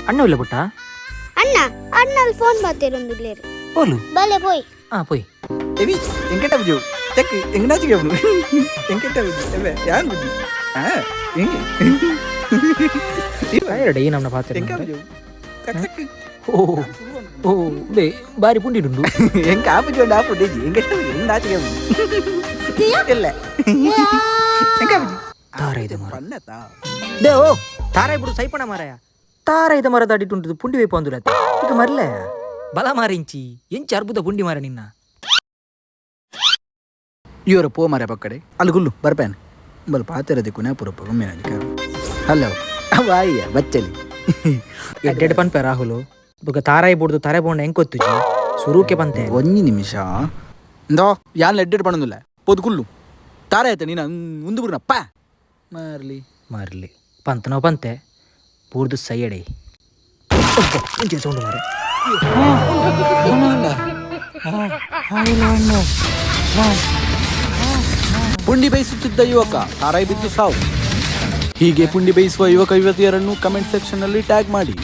ಅಣ್ಣ ಇಲ್ಲ ಪುಟ್ಟ? ಅಣ್ಣ, ಅಣ್ಣಲ್ಲಿ ಫೋನ್ ಬಾತಿರೊಂದುಲ್ಲೇರು. ಓಲು? ಬಲೆ ಪೋಯ್. ಆ ಪೋಯ್. ಎವಿ ಎಂಕೆಟ ಬುಜು ಚೆಕ್ ಎಂಗನಾಚಿಗೆ ಅವನು ಎಂಕೆಟ ಬುಜು ಎವೆ ಯಾನ್ ಬುಜು ಆ ಎಂಗೆ? ಎರಡು ಈ ನಮ್ಮನ ಪಾತ್ರ. ಎಂಕ ಬುಜು ತಕ್ ತಕ್. ಓ ಓ, ಬೇ ಬಾರಿ ಪುಂಡಿಡುಂಡು. ಎಂಕ ಆ ಬುಜು ಉಂಡು, ಆ ಪುಂಡಿ ಎಂಕೆಟ ಬುಜು ಎಂಗನಾಚಿಗೆ ಬುಜು ಇಲ್ಲ ಎಂಕ ಬುಜು. ತಾರ ಇದೆ ಮಾರ. ಪನ್ನತಾ. They ಓ ತಾರ ఇప్పుడు ಸೈಪಣ ಮಾರಾಯ, ತಾರ ಇದೆ ಮರದ ಅಡಿಟುಂಟು ಪುಂಡಿ ವೇಪ ಅಂದುಲ ಈಗ ಮರ್ಲೆ ಬಲ ಮಾರಿಂಚಿ ಎಂಚ ಅರ್ಬುದ ಪುಂಡಿ ಮಾರ ನಿನ್ನ. ಇವರ ಪೋ ಮಾರ ಪಕ್ಕಡೆ ಅಲ್ಲಿ ಗುಲ್ಲು ಬರ್ಪೇನೆ ಬಲ್ ಪಾತಿರ ದಿಕ್ಕುನೆ ಪುರಪ್ಪ ಗುಮ್ಮಿನ. ಹಲೋ ವಾಯ್ಯ ಬಚ್ಚಲಿ. ಎಡ್ಡೆಡ್ ಪನ್ಪೆ ರಾಹುಲ್ ಬೊಕ ತಾರಾಯಿ ಬುಡ್ದು ತಾರೆ ಬೋಂಡ ಹೆಂಗ್ ಕೊತ್ತುಜಿ ಸುರೂಕೆ ಪಂತೆ. ಒಂಜಿ ನಿಮಿಷ ಇಂದೋ ಯಾನ್ ಎಡ್ಡೆಡ್ ಪಣಂದುಲ್ಲ ಪೋದು ಕುಲ್ಲು ತಾರ ಆಯ್ತ ನೀನು ಉಂದು ಬುರ್ನಪ್ಪ ಮಾರ್ಲಿ. ಮಾರ್ಲಿ ಪಂತನೋ ಪಂತೆ ಪೂರ್ದು ಸೈಯಡೆ ಇಂಚಿನ ಸೌಂಡ್ ಮಾರೆ. ಪುಂಡಿ ಬೇಯಿಸುತ್ತಿದ್ದ ಯುವಕ ತಾರಾಯಿ ಬಿದ್ದು ಸಾವು. ಹೀಗೆ ಪುಂಡಿ ಬೇಯಿಸುವ ಯುವಕ ಯುವತಿಯರನ್ನು ಕಮೆಂಟ್ ಸೆಕ್ಷನ್ ಅಲ್ಲಿ ಟ್ಯಾಗ್ ಮಾಡಿ.